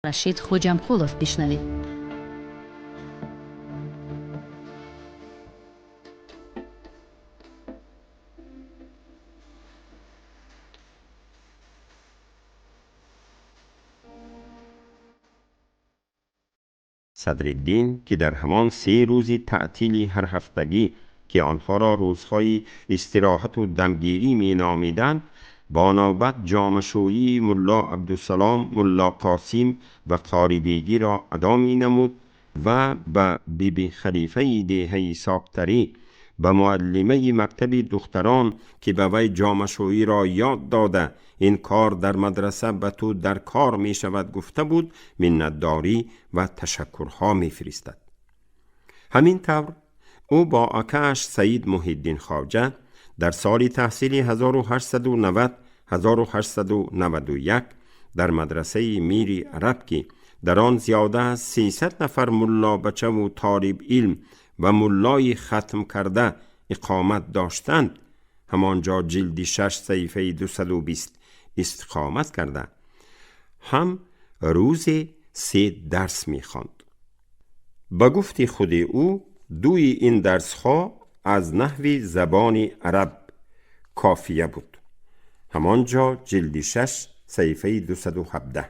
Рашид Хоҷамқулов бишнавед. Садриддин, ки дар ҳамон 3 рӯзи таътили ҳарҳафтагӣ, ки онҳоро рӯзҳои истироҳату дамгирӣ меномиданд, бо навбат ҷомашӯии Мулло Абдусалом, Мулло Қосим ва Қорибегиро адо менамуд ва ба Биби Халифаи деҳаи Соқтарӣ, ба муаллимаи мактаби духтарон, ки ба вай ҷомашӯиро ёд дода, ин кор дар мадраса ба ту дар кор мешавад гуфта буд, миннатдорӣ ва ташаккурҳо мефиристад. Ҳамин тавр ӯ бо акааш Саид Муҳиддин Хоҷа дар соли таҳсили 1890-1891 дар мадрасаи Мири Араб, ки дар он зиёда аз 300 нафар муллобачаву толиб илм ва муллои хатм карда иқомат доштанд, ҳамон ҷо ҷилди 6 саҳифаи 220 истиқомат карда, ҳам рӯзе 3 дарс мехонд. Ба гуфти худи ӯ, дуи ин дарсҳо аз наҳви забони араб кофия буд. Ҳамон ҷо ҷилди 6 саҳифаи 217.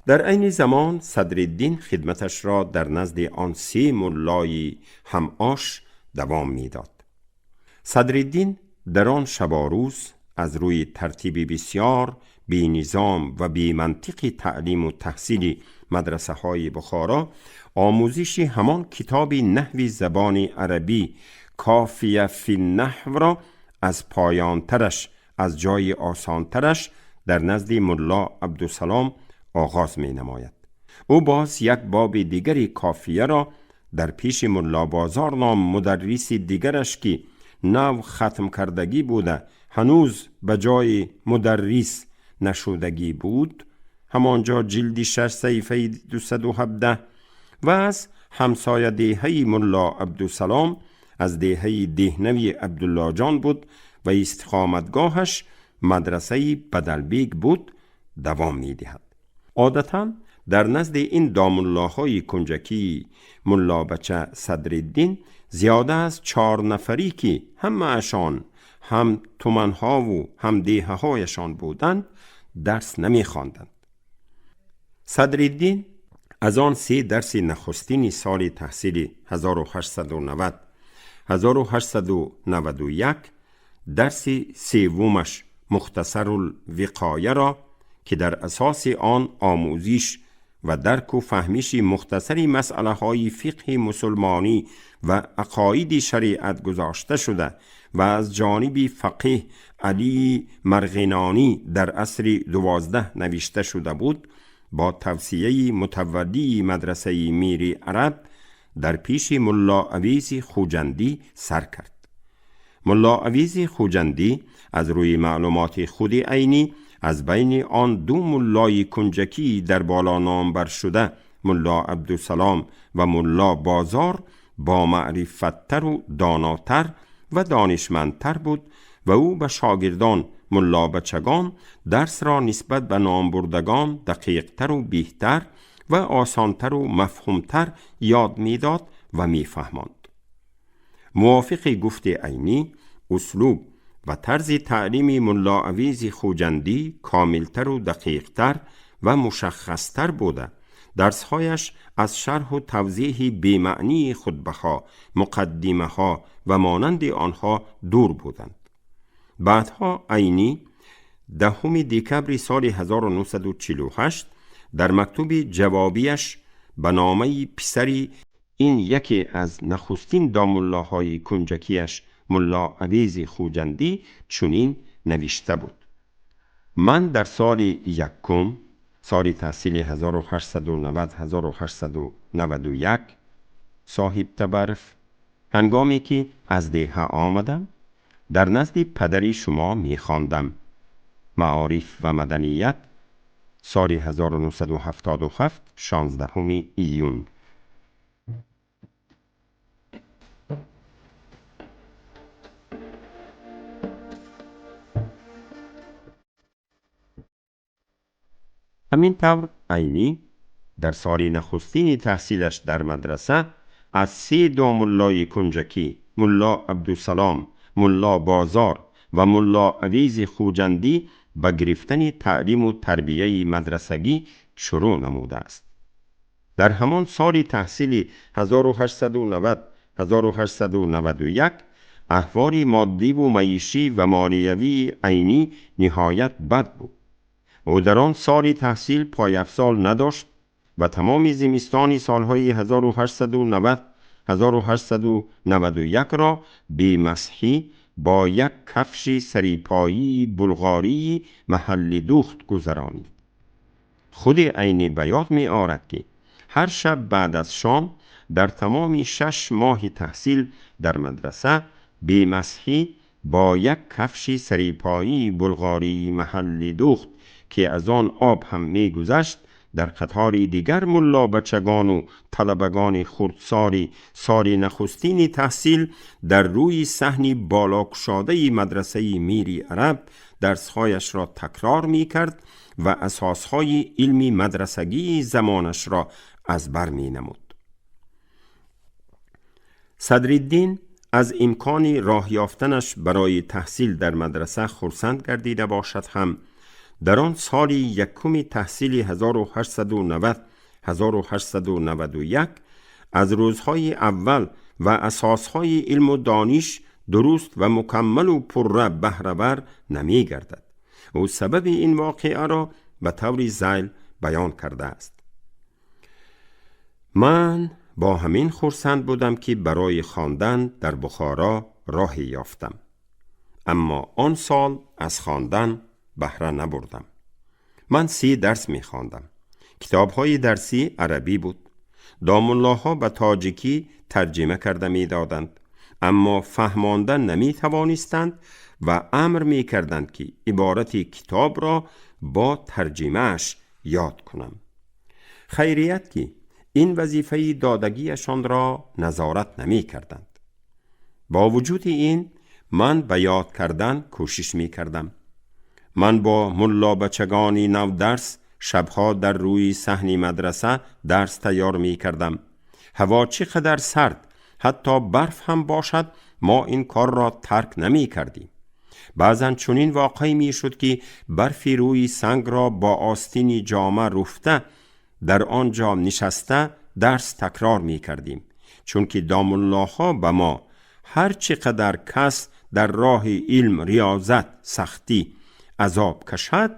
Дар айни замон Садриддин хидматашро дар назди он 3 муллои ҳамош давом медод. Садриддин дар он шаборӯз аз рӯи тартиби бисёр бенизом ва бемантиқи таълиму таҳсили мадрасаҳои Бухоро омӯзиши ҳамон китоби наҳви забони арабӣ Кофия фи наҳвро аз поёнтараш, аз ҷои осонтараш дар назди Мулло Абдусалом оғоз менамояд. Ӯ боз як боби дигари кофияро дар пеши Мулло Бозор ном мударриси дигараш, ки нав хатм кардагӣ буда, ҳанӯз ба ҷои мударрис нашудагӣ буд, ҳамон ҷо ҷилди 6 саҳифаи 217, ва аз ҳамсоядеҳаи Мулло Абдусалом, аз деҳаи Деҳнави Абдуллоҷон буд ва истиқоматгоҳаш мадрасаи Бадалбег буд, давом медиҳад. Одатан дар назди ин домуллоҳои кунҷакии муллобача Садриддин зиёда аз 4 нафарӣ, ки ҳамаашон ҳам туманҳову ҳам деҳаҳояшон буданд, дарс намехонданд. Садриддин аз он 3 дарси нахустини соли таҳсили 1890-1891 дарси севумаш Мухтасарулвиқояро, ки дар асоси он омӯзиш ва дарку фаҳмиши мухтасари масъалаҳои фиқҳи мусулмонӣ ва ақоиди шариат гузошта шуда ва аз ҷониби фақеҳ Алии Марғинонӣ дар асри 12 навишта шуда буд, бо тавсияи мутаваллии мадрасаи Мири Араб дар пеши Мулло Авези Хуҷандӣ сар кард. Мулло Авези Хуҷандӣ аз рӯи маълумоти худи Айнӣ аз байни он 2 муллои кунҷакӣ дар боло номбар шуда, Мулло Абдусалом ва Мулло Бозор, бо маърифаттару донотар ва донишмандтар буд ва ӯ ба шогирдон муллобачагон дарсро нисбат ба номбурдагон дақиқтару беҳтар ва осонтару мафҳумтар ёд медод ва мефаҳмонд. Мувофиқи гуфти Айнӣ, услуб ва тарзи таълими Мулло Авези Хуҷандӣ комилтару дақиқтар ва мушаххастар буда, дарсҳояш аз шарҳу тавзеҳи бемаънии хутбаҳо, муқаддимаҳо ва монанди онҳо дур буданд. Баъдҳо Айнӣ 10 декабри соли 1948 дар мактуби ҷавобияш ба номаи писари ин яке аз нахустин домуллоҳои кунҷакияш Мулло Авези Хуҷандӣ чунин навишта буд: ман дар соли якум, соли таҳсили 1890-1891, соҳиб табарф, ҳангоме ки аз деҳа омадам, дар назди падари шумо мехондам. Маориф ва маданият, соли 1977, 16 июн. Ҳамин тавр Айнӣ дар соли нахустини таҳсилаш дар мадраса аз се домуллои кунҷакӣ, Мулло Абдусалом, Мулло Бозор ва Мулло Авези Хуҷандӣ, ба гирифтани таълиму тарбияи мадрасагӣ шурӯъ намудааст. Дар ҳамон соли таҳсили 1890 1891 аҳволи моддиву маишӣ ва молиявии Айнӣ ниҳоят бад буд. Ӯ дар он соли таҳсил пойафзол надошт ва тамоми зимистони солҳои 1890 1891 ро бемасҳӣ бо як кафши сарипоии булғории маҳалли духт гузаронид. Худи Айнӣ ба ёд меорад, ки ҳар шаб баъд аз шом дар тамоми 6 моҳи таҳсил дар мадраса бемасҳӣ бо як кафши сарипоии булғории маҳалли духт, ки аз он об ҳам мегузашт, дар қатори дигар муллобачагону талабагони хурдсоли соли нахустини таҳсил дар рӯи саҳни болокушодаи мадрасаи Мири Араб дарсҳояшро такрор мекард ва асосҳои илми мадрасагии замонашро аз бар менамуд. Садриддин аз имкони роҳ ёфтанаш барои таҳсил дар мадраса хурсанд гардида бошад ҳам, дар он соли якуми таҳсили 1890 1891 аз рӯзҳои аввал ва асосҳои илму дониш дуруст ва мукаммалу пурра баҳравар намегардад. Ӯ сабаби ин воқеаро ба таври зайл баён кардааст: «Ман бо ҳамин хурсанд будам, ки барои хондан дар Бухоро роҳе ёфтам, аммо он сол аз хондан баҳра набурдам. Ман се дарс мехондам. Китобҳои дарсӣ арабӣ буд. Домуллоҳо ба тоҷикӣ тарҷима карда медоданд, аммо фаҳмонда наметавонистанд ва амр мекарданд, ки иборати китобро бо тарҷимааш ёд кунам. Хайрият, ки ин вазифаи додагиашонро назорат намекарданд. Бо вуҷуди ин ман ба ёд кардан кӯшиш мекардам. Ман бо муллобачагони навдарс шабҳо дар рӯи саҳни мадраса дарс тайёр мекардам. Ҳаво чӣ қадар сард, ҳатто барф ҳам бошад, мо ин корро тарк намекардем. Баъзан чунин воқеъ мешуд, ки барфи рӯи сангро бо остини ҷома руфта, дар он ҷо нишаста дарс такрор мекардем, чунки домуллоҳо ба мо ҳар чӣ қадар кас дар роҳи илм риёзат, сахтӣ, азоб кашад,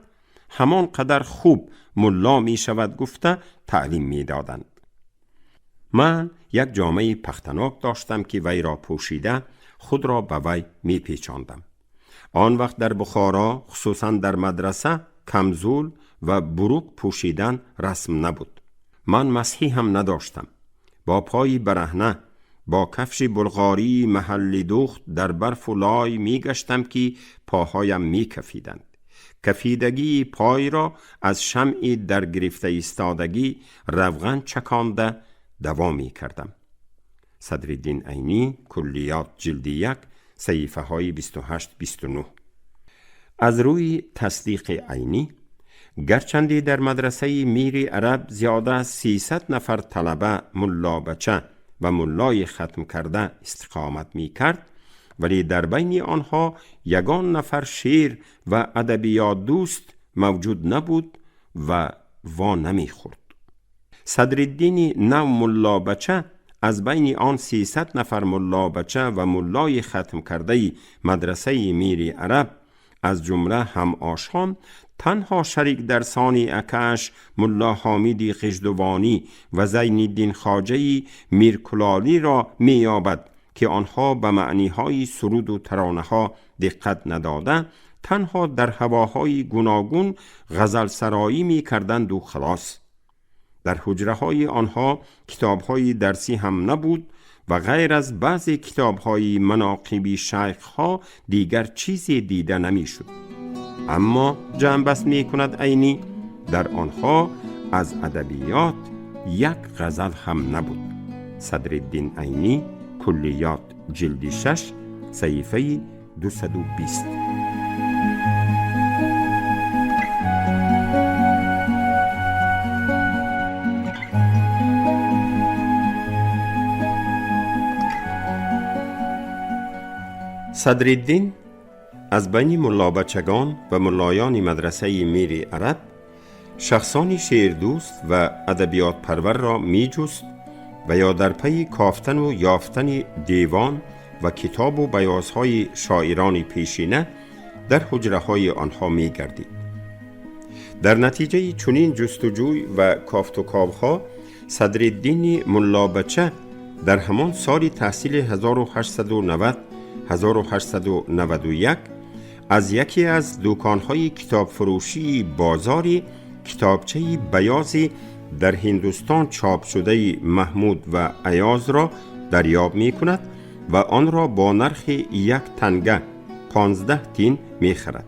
ҳамон қадар хуб мулло мешавад гуфта таълим медоданд. Ман як ҷомаи пахтанок доштам, ки вайро пӯшида худро ба вай мепечондам. Он вақт дар Бухоро, хусусан дар мадраса, камзул ва бурук пӯшидан расм набуд. Ман масҳӣ ҳам надоштам. Бо пои бараҳна, бо кафши булғории маҳалли духт дар барфу лой мегаштам, ки поҳоям мекафиданд. Кафидагии пойро аз шамъи дар гирифта истодагӣ равған чаконда даво мекардам». Садриддин Айнӣ, Куллиёт, ҷилди 1, саҳифаҳои 28-29. Аз рӯи тасдиқи Айнӣ, гарчанде дар мадрасаи Мири Араб зиёда аз 300 нафар талаба, муллобача ва муллои хатмкарда истиқомат мекард, вале дар байни онҳо ягон нафар шеър ва адабиётдӯст мавҷуд набуд ва во намехӯрд. Садриддини нав муллобача аз байни он 300 нафар муллобача ва муллои хатмкардаи мадрасаи Мири Араб, аз ҷумла ҳамошон, танҳо шарикдарсони акааш Мулло Ҳомиди Ғиждувонӣ ва Зайниддин Хоҷаи Миркулолиро меёбад, ки онҳо ба маъниҳои суруду таронаҳо диққат надода, танҳо дар ҳавоҳои гуногун ғазалсароӣ мекарданду халос. Дар ҳуҷраҳои онҳо китобҳои дарсӣ ҳам набуд ва ғайр аз баъзе китобҳои маноқиби шайхҳо дигар чизе дида намешуд. Аммо, ҷамъбаст мекунад Айнӣ, дар онҳо аз адабиёт як ғазал ҳам набуд. Садриддин Айнӣ, Куллиёт, ҷилди 6, саҳифаи 220. Садриддин аз байни муллобачагон ва муллоёни мадрасаи Мири Араб шахсони шеърдӯст ва адабиётпарварро меҷуст ва ё дар пайи кофтану ёфтани девон ва китобу баёзҳои шоирони пешина дар ҳуҷраҳои онҳо мегардид. Дар натиҷаи чунин ҷустуҷӯй ва кофтуковҳо Садриддини муллобача дар ҳамон соли таҳсили 1890-1891 аз яке аз дуконҳои китобфурӯшии бозори китобчаи баёзи дар Ҳиндустон чопшудаи Маҳмуд ва Аёзро дарёб мекунад ва онро бо нархи як танга 15 тин мехарад.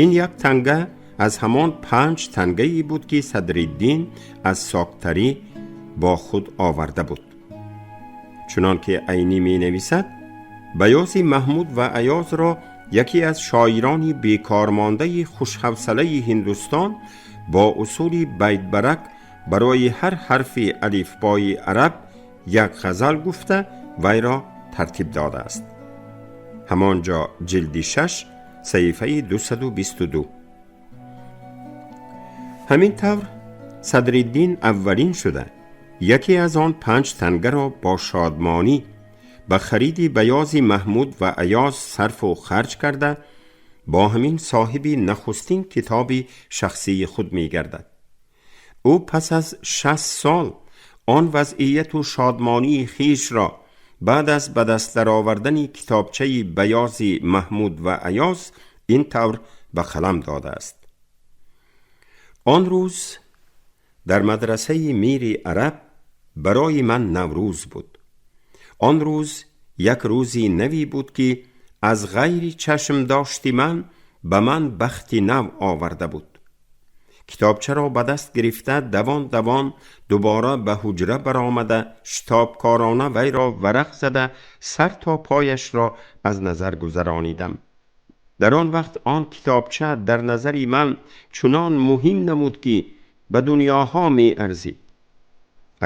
Ин як танга аз ҳамон 5 тангае буд, ки Садриддин аз Соктарӣ бо худ оварда буд. Чунон ки Айнӣ менависад, баёзи Маҳмуд ва Аёзро яке аз шоирони бекормондаи хушҳавсалаи Ҳиндустон бо усули байтбарак барои ҳар ҳарфи алифбои араб як ғазал гуфта вайро тартиб додааст. Ҳамон ҷо ҷилди 6 саҳифаи 222. Ҳамин тавр Садриддин аввалин шуда яке аз он 5 тангаро бо шодмонӣ ба хариди баёзи Маҳмуд ва Аёз сарфу харҷ карда бо ҳамин соҳиби нахустин китоби шахсии худ мегардад. Ӯ пас аз 60 сол он вазъияту шодмонии хешро баъд аз ба даст даровардани китобчаи баёзи Маҳмуд ва Аёз ин тавр ба қалам додааст. Он рӯз дар мадрасаи Мири Араб барои ман Наврӯз буд. Он рӯз як рӯзи навӣ буд, ки аз ғайри чашмдошти ман ба ман бахти нав оварда буд. Китобчаро ба даст гирифта давон давон дубора ба ҳуҷра баромада шитобкорона вайро варақ зада сар то пояшро аз назар гузаронидам. Дар он вақт он китобча дар назари ман чунон муҳим намуд, ки ба дунёҳо меарзид.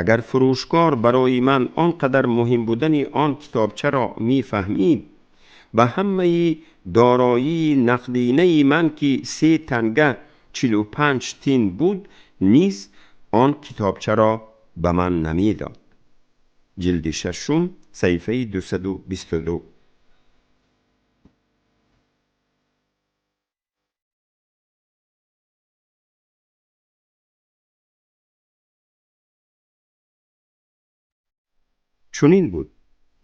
Агар фурӯшгор барои ман он қадар муҳим будани он китобчаро мефаҳмид, ба ҳамаи дороии нақдинаи ман, ки 3 танга 45 тин буд, низ он китобчаро ба ман намедод. Ҷилди 6 саҳифаи 222. Чунин буд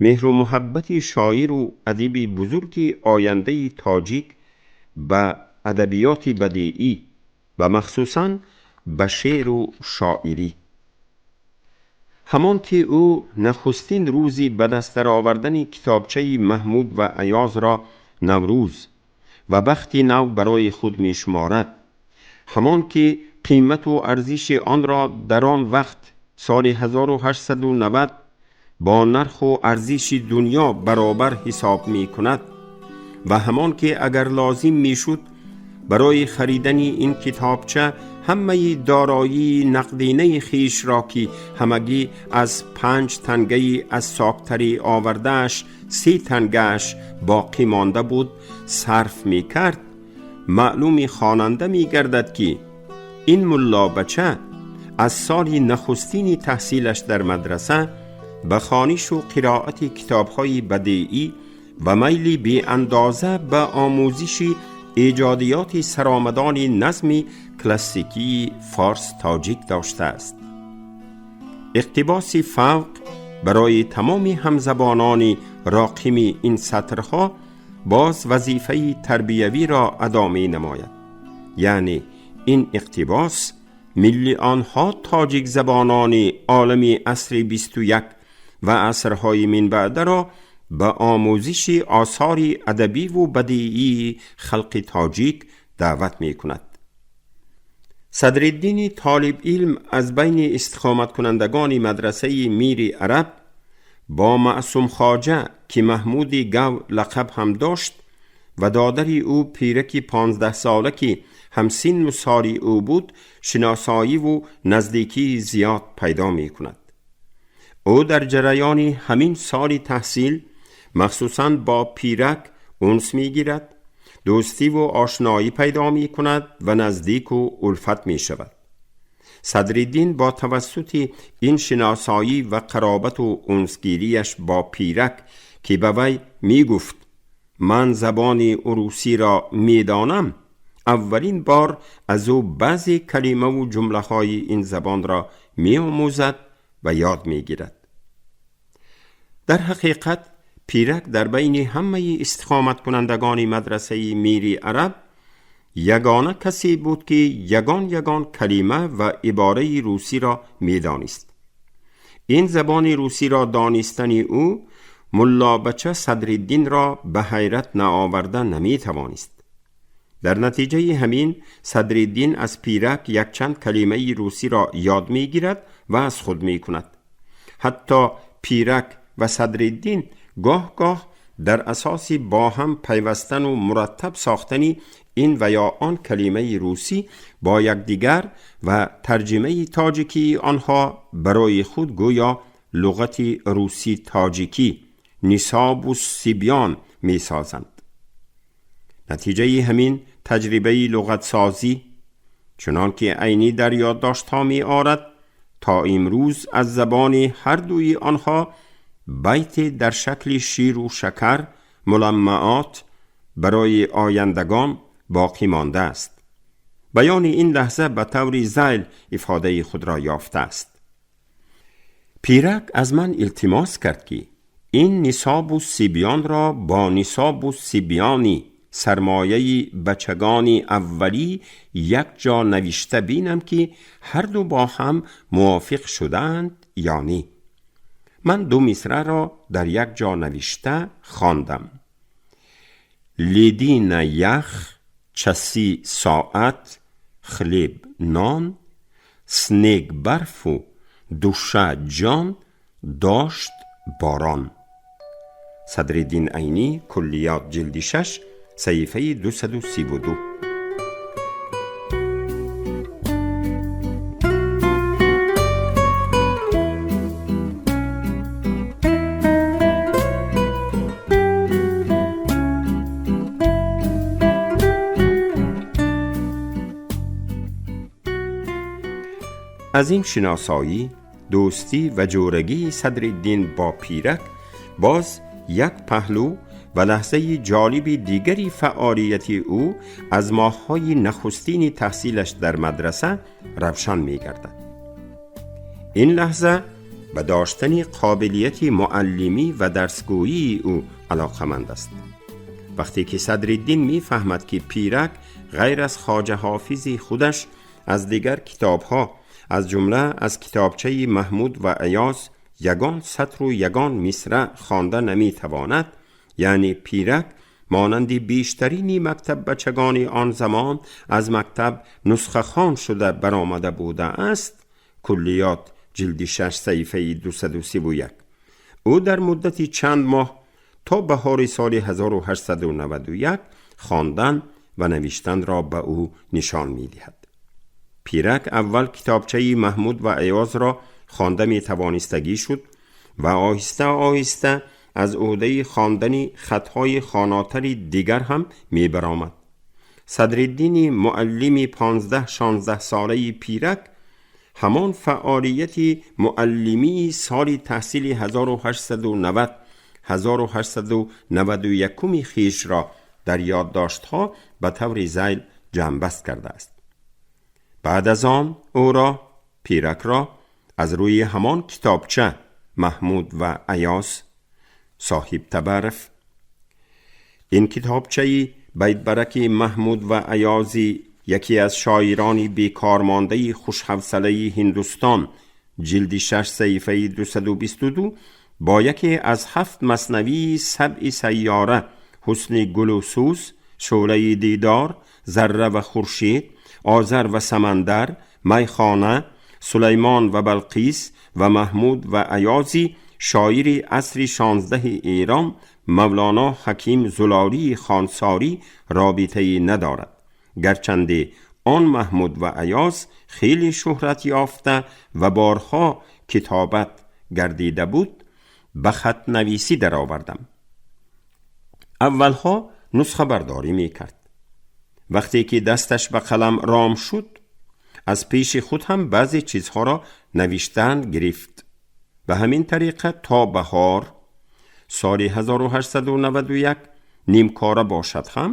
меҳру муҳаббати шоиру адиби бузурги ояндаи тоҷик ба адабиёти бадеӣ ва махсусан ба шеъру шоирӣ. Ҳамон ки ӯ нахустин рӯзи ба даст даровардани китобчаи Маҳмуд ва Аёзро Наврӯз ва бахти нав барои худ мешуморад, ҳамон ки қимату арзиши онро дар он вақт соли 1890 бо нарху арзиши дунё баробар ҳисоб мекунад ва ҳамон ки агар лозим мешуд барои харидани ин китобча ҳамаи дороии нақдинаи хешро, ки ҳамагӣ аз 5 тангаи аз Соктарӣ овардааш 3 тангааш боқӣ монда буд, сарф мекард, маълуми хонанда мегардад, ки ин муллобача аз соли нахустини таҳсилаш дар мадраса ба хонишу қироати китобҳои бадеӣ ва майли беандоза ба омӯзиши эҷодиёти саромадони назми классикии форс тоҷик доштааст. Иқтибоси фавқ барои тамоми ҳамзабонони роқими ин сатрҳо боз вазифаи тарбиявиро адо менамояд. Яъне ин иқтибос миллионҳо тоҷикзабонони олами асри 21 ва асрҳои минбаъдаро ба омӯзиши осори адабиву бадиии халқи тоҷик даъват мекунад. Садриддини толибилм аз байни истиқоматкунандагони мадрасаи Мири Араб бо Маъсум Хоҷа, ки Маҳмуди Гав лақаб ҳам дошт, ва додари ӯ пираки 15сола, ки ҳамсинну соли ӯ буд, шиносоиву наздикии зиёд пайдо мекунад. Ӯ дар ҷараёни ҳамин соли таҳсил مخصوصاً با پیرک انس می گیرد، دوستی و آشنایی پیدا می کند و نزدیک و الفت می شود. صدرالدین با توسط این شناسایی و قرابت و انسگیریش با پیرک که به وی می گفت من زبان روسی را می دانم، اولین بار از او بعضی کلمه و جمله های این زبان را می آموزد و یاد می گیرد. در حقیقت پیرک در بین همه استقامت کنندگان مدرسه میری عرب یگانه کسی بود که یگان یگان کلمه و عباره روسی را می دانست. این زبان روسی را دانستن او ملا بچه صدرالدین را به حیرت نآورده نمی توانست. در نتیجه همین صدرالدین از پیرک یک چند کلمه روسی را یاد می گیرد و از خود می کند. حتی پیرک و صدرالدین گاه گاه در اساس با هم پیوستن و مرتب ساختن این و یا آن کلمه روسی با یکدیگر و ترجمه تاجیکی آنها برای خود گویا لغت روسی تاجیکی نصاب و سیبیان می سازند. نتیجه همین تجربه لغت سازی چنان که عینی در یادداشت ها می آرد تا امروز از زبان هر دوی آنها بیت در شکل شیر و شکر ملمعات برای آیندگان باقی مانده است. بیان این لحظه به طور ذیل افاده خود را یافته است. پیرک از من التماس کرد که این نصاب و سیبیان را با نصاب و سیبیانی سرمایه بچگان اولی یک جا نوشته بینم که هر دو با هم موافق شدند یا نه. من دو مصرع را در یک جا نوشته خواندم. لیدین یخ، چسی ساعت، خلیب نان، سنیگ برف و دوشه جان، داشت باران. صدرالدین عینی، کلیات جلد 6، صحیفه 232. از این شناسایی، دوستی و جورگی صدرالدین با پیرک باز یک پهلو و لحظه جالب دیگری فعالیت او از ماه‌های نخستین تحصیلش در مدرسه روشن می‌گردد. این لحظه به داشتن قابلیت معلمی و درسگویی او علاقمند است. وقتی که صدرالدین می‌فهمد که پیرک غیر از خواجه حافظ خودش از دیگر کتاب‌ها، از جمله از کتابچه محمود و ایاز، یگان سطر و یگان مصرع خوانده نمی‌تواند، یعنی پیرک مانند بیشترین مکتب بچگان آن زمان از مکتب نسخه خوان شده برآمده بوده است. کلیات جلد 6 صحیفه 231. او در مدت چند ماه تا بهار سال 1891 خواندن و نوشتن را به او نشان می‌دهد. پیرک اول کتابچه محمود و ایاز را خوانده می توانستگی شد و آهسته آهسته از عهده خواندن خطهای خواناتر دیگر هم می برآمد. صدرالدین معلم 15-16 ساله پیرک همان فعالیت معلمی سال تحصیل 1890-1891 خویش را در یادداشت‌ها به طور ذیل جمع‌بست کرده است. بعد از آن او را، پیرک را، از روی همان کتابچه محمود و ایاز صاحب تبرف، این کتابچه بیت برک محمود و ایازی یکی از شاعران بیکارمانده خوشحوصله هندوستان، جلد 6 صحیفه 222، با یکی از 7 مثنوی سبع سیاره، حسن گل و سوز، شعله دیدار، ذره و خورشید، آذر و سمندر، میخانه، سلیمان و بلقیس و محمود و ایازی، شاعر عصر 16 ایران، مولانا حکیم زلاری خانساری رابطه ندارد، گرچند آن محمود و ایاز خیلی شهرت یافته و بارها کتابت گردیده بود، به خط نویسی درآوردم. Аввалҳо нусхабардорӣ мекард. Вақте ки дасташ ба қалам ром шуд, аз пеши худ ҳам баъзе чизҳоро навиштан гирифт. Ба ҳамин тариқа то баҳор соли 1891 нимкора бошад ҳам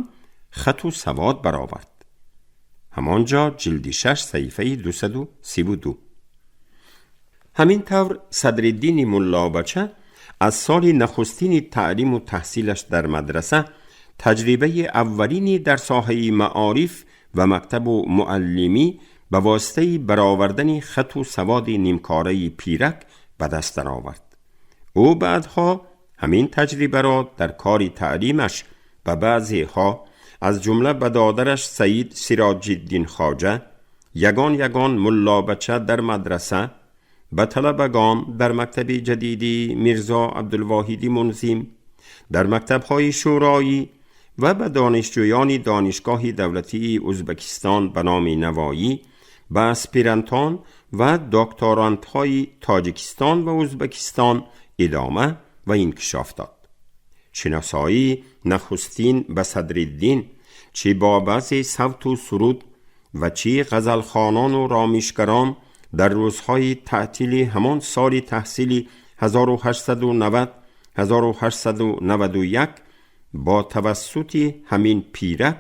хату савод баровард. Ҳамон ҷо ҷилди 6 саҳифаи 232. Ҳамин тавр Садриддини Муллобача аз соли нахустини таълиму таҳсилаш дар мадраса таҷрибаи аввалини дар соҳаи маориф ва мактабу муаллимӣ ба воситаи баровардани хату саводи нимкораи пирак ба даст даровард. Ӯ баъдҳо ҳамин таҷрибаро дар кори таълимаш ба баъзеҳо, аз ҷумла ба додараш Саид Сироҷиддин Хоҷа, ягон ягон муллобача дар мадраса, ба талабагон дар мактаби ҷадиди Мирзо Абдулвоҳиди Мунзим, дар мактабҳои шӯроӣ ва ба донишҷӯёни Донишгоҳи давлатии Ӯзбекистон ба номи Навоӣ, ба аспирантон ва докторантҳои Тоҷикистон ва Ӯзбекистон идома ва инкишоф дод. Шиносоии нахустин ба Садриддин чӣ бо баъзе савту суруд ва чӣ ғазалхонону ромишгарон дар рӯзҳои таътили ҳамон соли таҳсили 1890-1891 бо тавассути ҳамин пирак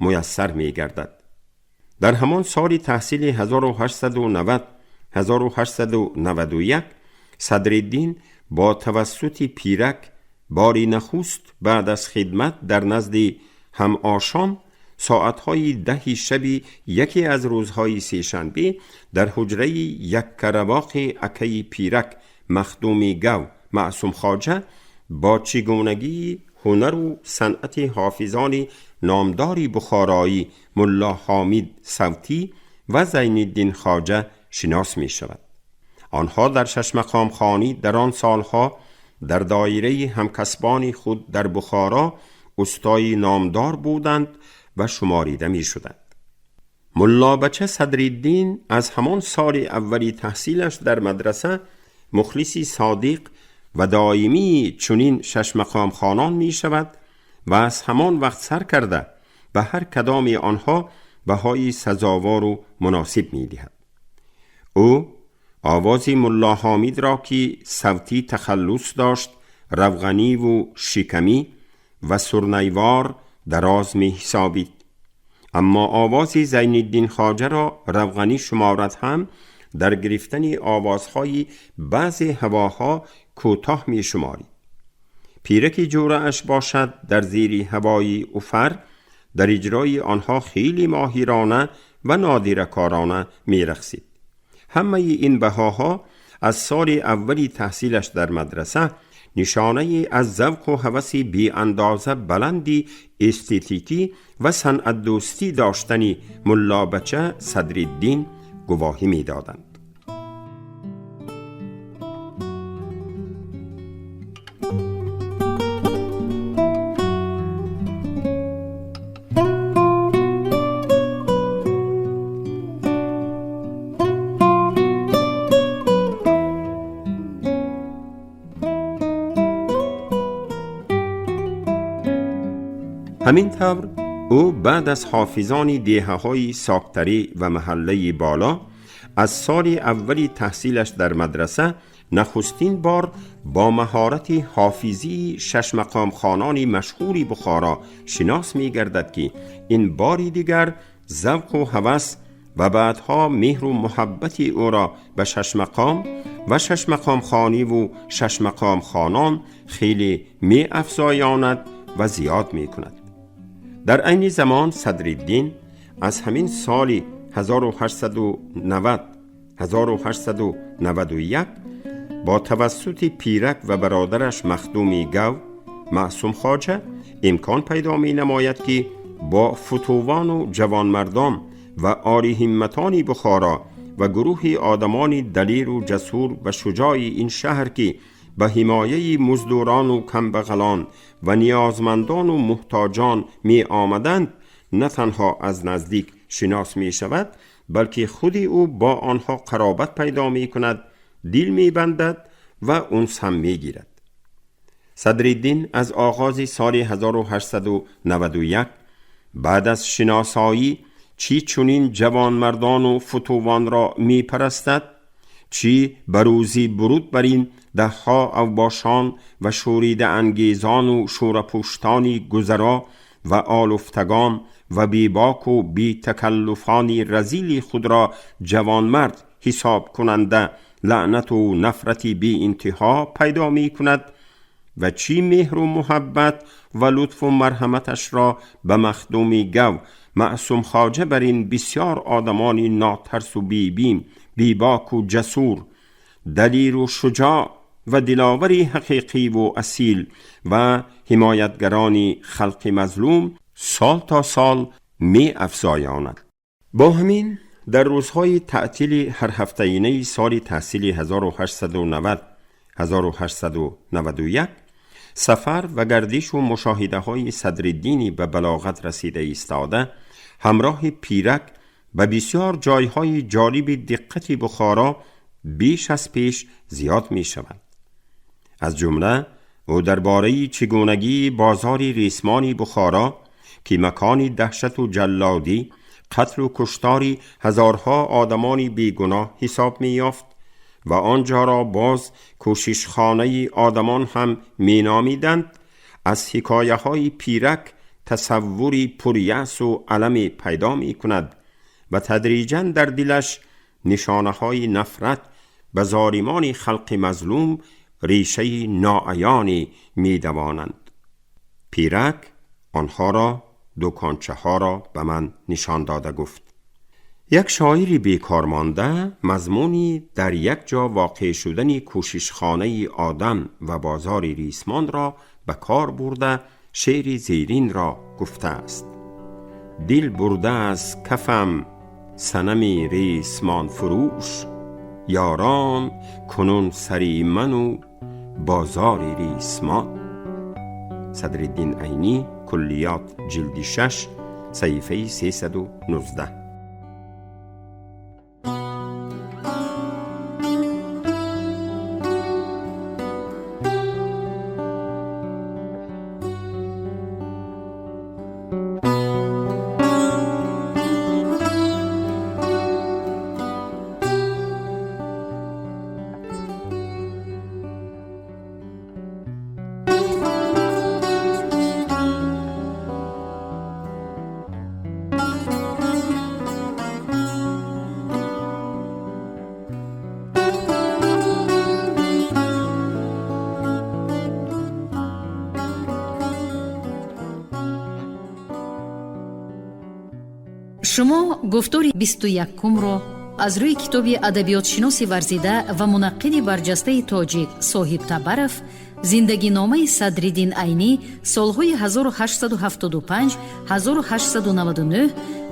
муяссар мегардад. Дар ҳамон соли таҳсили 1890-1891 Садриддин бо тавассути пирак бори нахуст баъд аз хидмат дар назди ҳамошон соатҳои 10 шаби яке аз рӯзҳои сешанбе дар ҳуҷраи яккаравоқи акаи пирак Махдуми Гав Маъсум Хоҷа бо чигунагии ҳунару санъати ҳофизони номдори бухороӣ Мулло Ҳомид Савтӣ ва Зайниддин Хоҷа шинос мешавад. Онҳо дар шашмақомхонӣ дар он солҳо дар доираи ҳамкасбони худ дар Бухоро устои номдор буданд ва шуморида мешуданд. Муллобача Садриддин аз ҳамон соли аввали таҳсилаш дар мадраса мухлиси содиқ ва доимии чунин шашмақомхонон мешавад ва аз ҳамон вақт сар карда ба ҳар кадоми онҳо баҳои сазовору муносиб медиҳад. Ӯ овози Мулло Ҳомидро, ки Савтӣ тахаллус дошт, равғаниву шикамӣ ва сурнайвор дароз меҳисобид, аммо овози Зайниддин Хоҷаро равғанӣ шуморад ҳам дар гирифтани овозҳои баъзе ҳавоҳо кӯтоҳ мешуморид. Пираки ҷӯрааш бошад дар зери ҳавои уфар дар иҷрои онҳо хеле моҳирона ва нодиракорона мерақсид. Ҳамаи ин баҳоҳо аз соли аввали таҳсилаш дар мадраса нишонае аз завқу ҳаваси беандоза баланди эстетикӣ ва санъатдӯстӣ доштани Муллобача Садриддин гувоҳӣ медоданд. Ҳамин тавр ӯ баъд аз ҳофизони деҳаҳои Соктарӣ ва маҳаллаи Боло аз соли аввали таҳсилаш дар мадраса нахустин бор бо маҳорати ҳофизии шашмақомхонони машҳури Бухоро шинос мегардад, ки ин бори дигар завқу ҳавас ва баъдҳо меҳру муҳаббати ӯро ба шашмақом ва шашмақомхониву шашмақомхонон хеле меафзоянад ва зиёд мекунад. Дар айни замон Садриддин аз ҳамин соли 1890-1891 бо тавассути пирак ва бародараш Махдуми Гав Маъсум Хоҷа имкон пайдо менамояд, ки бо футувану ҷавонмардон ва олиҳимматони Бухоро ва гурӯҳи одамони далеру ҷасур ва шуҷои ин шаҳр, ки ба ҳимояи муздурону камбағалон ва ниёзмандону муҳтоҷон меомаданд, на танҳо аз наздик шинос мешавад, балки худи ӯ бо онҳо қаробат пайдо мекунад, дил мебандад ва унс ҳам мегирад. Садриддин аз оғози соли 1891 баъд аз шиносоӣ чӣ чунин ҷавонмардону футувонро мепарастад, чӣ ба рӯзи буруд бар ин даҳҳо авбошон ва шӯридаангезону шӯрапӯштони гузаро ва олуфтагон ва бебоку бетакаллуфони разили худро ҷавонмард ҳисоб кунанда лаънату нафрати беинтиҳо пайдо мекунад ва чӣ меҳру муҳаббат ва лутфу марҳаматашро ба махдуми гав Маъсум Хоҷа бар ин бисёр одамони нотарсу бебим, бебоку ҷасур, далиру шуҷоъ ва диловари ҳақиқиву асил ва ҳимоятгарони халқи мазлум сол то сол меафзоянад. Бо ҳамин дар рӯзҳои таътили ҳарҳафтаинаи соли таҳсили 1890 1891 сафар ва гардишу мушоҳидаҳои Садриддини ба балоғат расида истода ҳамроҳи пирак ба бисёр ҷойҳои ҷолиби диққати Бухоро беш аз пеш зиёд мешавад. Аз ҷумла ӯ дар бораи чигунагии бозори ресмони Бухоро, ки макони даҳшату ҷаллодӣ, қатлу куштори ҳазорҳо одамони бегуноҳ ҳисоб меёфт ва он ҷоро боз кӯшишхонаи одамон ҳам меномиданд, аз ҳикояҳои пирак тасаввури пурясу аламе пайдо мекунад ва тадриҷан дар дилаш нишонаҳои нафрат ба золимони халқи мазлум решаи ноаёне медавонанд. Пирак онҳоро, дукончаҳоро ба ман нишон дода гуфт: як шоири бекор монда мазмуни дар як ҷо воқеъ шудани кӯшишхонаи одам ва бозори рисмонро ба кор бурда шеъри зеринро гуфтааст: дил бурда аз кафам санами ресмонфурӯш, ёрон кунун сари ману бозори рисмон. Садриддин Айнӣ, Куллиёт, ҷилди 6, саҳифаи 319. Шумо гуфтори 21-умро аз рӯи китоби адабиётшиноси варзида ва мунаққиди барҷастаи тоҷик Соҳиб Табаров «Зиндагиномаи Садриддин Айнӣ солҳои 1875-1899»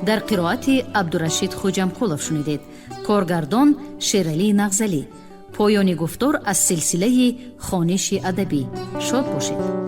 дар қироати Абдурашид Хоҷамқулов шунидед. Коргардон Шералӣ Нағзалӣ. Поёни гуфтор аз силсилаи хониши адабӣ. Шод бошед.